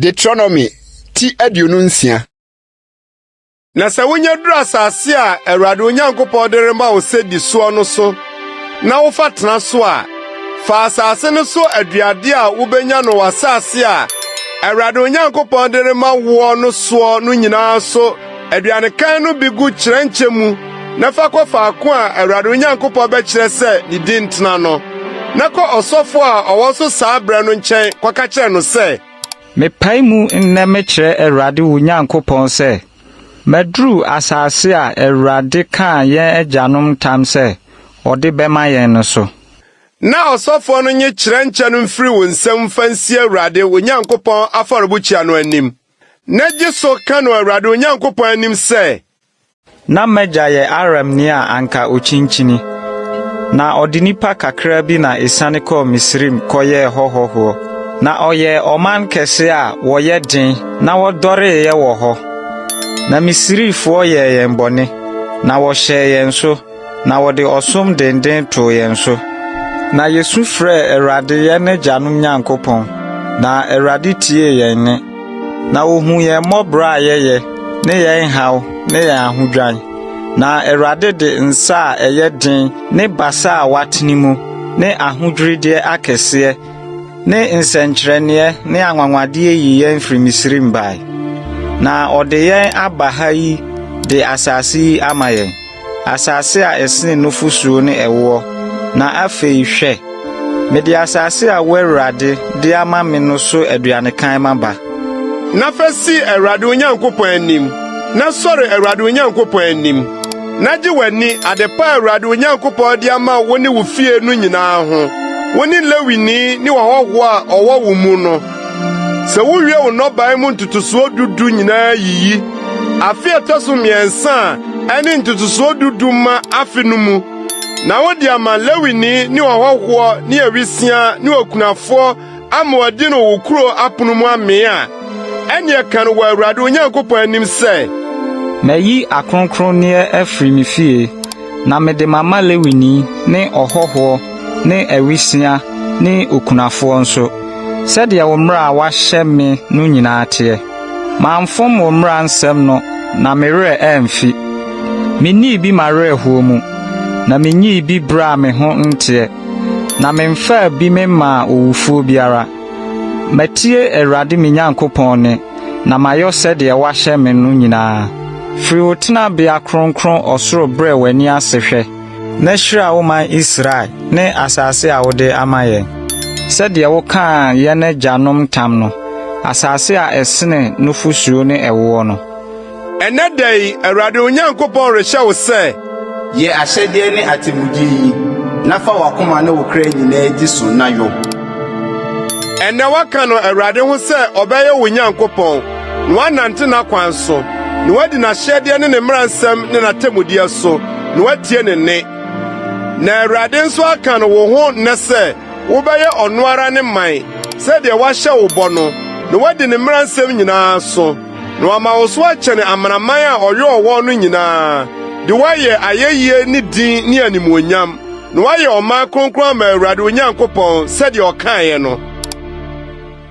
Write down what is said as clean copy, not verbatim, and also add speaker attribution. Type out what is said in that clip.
Speaker 1: Deuteronomy ti 26.
Speaker 2: Na sɛ wunya duru asase a Awurade wo Nyankopɔn de rema wo sɛ di soɔ no so na wofa tena so a, fa asase no so aduade a wubenya no w'asase a Awurade wo Nyankopɔn de rema woɔ no soɔ no nyinaa so aduanekan no bi gu kyerɛnkyɛ mu na fa kɔ faako a Awurade wo Nyankopɔn bɛkyerɛ sɛ ne din ntena no. Na kɔ ɔsɔfo a ɔwɔ so saa bere no nkyɛn kɔka kyerɛ no sɛ,
Speaker 3: Mepae mu nnɛ mekyerɛ Awurade wo Nyankopɔn sɛ, maduru asase a Awurade kaa yɛn agyanom ntam sɛ ɔde bɛma yɛn no so.
Speaker 2: Na ɔsɔfoɔ no nye kyerɛnkyɛ no mfiri wo nsam mfa nsi Awurade wo Nyankopɔn afɔrebukyia no anim. Na gye so ka no Awurade wo Nyankopɔn anim sɛ,
Speaker 3: Na m'agya yɛ Aramni a anka okyinkyini, na ɔde nnipa kakraa bi na esiane kɔɔ Misraim kɔyɛɛ hɔ hɔhoɔ. Na ɔyɛɛ ɔman kɛse a wɔyɛ den na wɔdɔreeɛ wɔ hɔ. Na Misrifoɔ yɛɛ yɛn bɔne, na wɔhyɛɛ yɛn so, na wɔde ɔsom denden too yɛn so. Na yesu frɛɛ Awurade yɛn agyanom Nyankopɔn, na Awurade tiee yɛn nne. Na ohuu yɛn mmɔborɔ a yɛyɛ, ne yɛn haw ne yɛn ahodwan. Na Awurade de nsa a ɛyɛ den ne basa a watene mu, ne ahodwirideɛ akɛseɛ, ne nsɛnkyerɛnneɛ ne anwanwadeɛ yii yɛn firi Misraim bae. Na ɔde yɛn aba ha yi de asase yi ama yɛn. Asase a ɛsene nufosuo ne ɛwoɔ. Na afei, hwɛ, mede asase a wo Awurade de ama me no so aduanekan maba.
Speaker 2: Na fa si Awurade wo Nyankopɔn anim, na sɔre Awurade wo Nyankopɔn anim, na gye w'ani ade pa a Awurade wo Nyankopɔn de ama wo ne wo fie no nyinaa ho, wo ne Lewini ne ɔhɔho a ɔwɔ wo mu no. Sɛ wuwie wo nnɔbae mu ntotosoɔ du du nyinaa yiyi, afe a ɛtɔ so mmiɛnsa a ɛne ntotosoɔ du du ma afe no mu, na wode ama Lewini ne ɔhɔhoɔ ne awisiaa ne okunafoɔ ama wɔadi no wo kurow apon mu amee a, ɛnneɛ ka no wɔ Awurade wo Nyankopɔn anim sɛ.
Speaker 3: Mayi akronkronneɛ afiri me fie, na mede mama Lewini ne ɔhɔhoɔ ne awisiaa ne okunafoɔ nso, sɛdeɛ wo mmara a woahyɛ me no nyinaa teɛ. Mamfom wo mmara nsɛm no na me werɛ amfi. Minnii bi m'awerɛhoɔ mu, na minyii bi bere a me ho nteɛ, na memfaa bi memmaa owufoɔ biara. Matie Awurade me Nyankopɔn nne, na mayɔ sɛdeɛ woahyɛ me no nyinaa. Firi wo tenabea kronkron ɔsoro brɛ w'ani ase hwɛ, na hyira wo man Israel ne asase a wode ama yɛn, sɛdeɛ wokaa yɛn agyanom ntam no, asase a ɛsene nufosuo ne ɛwoɔ no.
Speaker 2: Ɛnnɛ da yi, Awurade wo Nyankopɔn rehyɛ wo sɛ.
Speaker 4: Yɛ ahyɛdeɛ ne atemmudeɛ yi, na fa w'akoma ne wo kra nyinaa di so na yɔ.
Speaker 2: Ɛnnɛ woaka no Awurade ho sɛ ɔbɛyɛ wo Nyankopɔn, na woanante n'akwan so, na woadi n'ahyɛdeɛ ne ne mmara nsɛm ne n'atemmudeɛ so, na woatie ne nne. Na Awurade nso aka no wo ho nnɛ sɛ wobɛyɛ ɔno ara ne man, sɛdeɛ wahyɛ wo bɔ no, na woadi ne mmara nsɛm nyinaa so, na wama wo so akyɛne amanaman a ɔyɔɔ wɔn no nyinaa, de wo ayɛ ayɛyie ne din ne animuonyam, na woayɛ ɔman kronkron ama Awurade wo Nyankopɔn sɛdeɛ ɔkaeɛ no.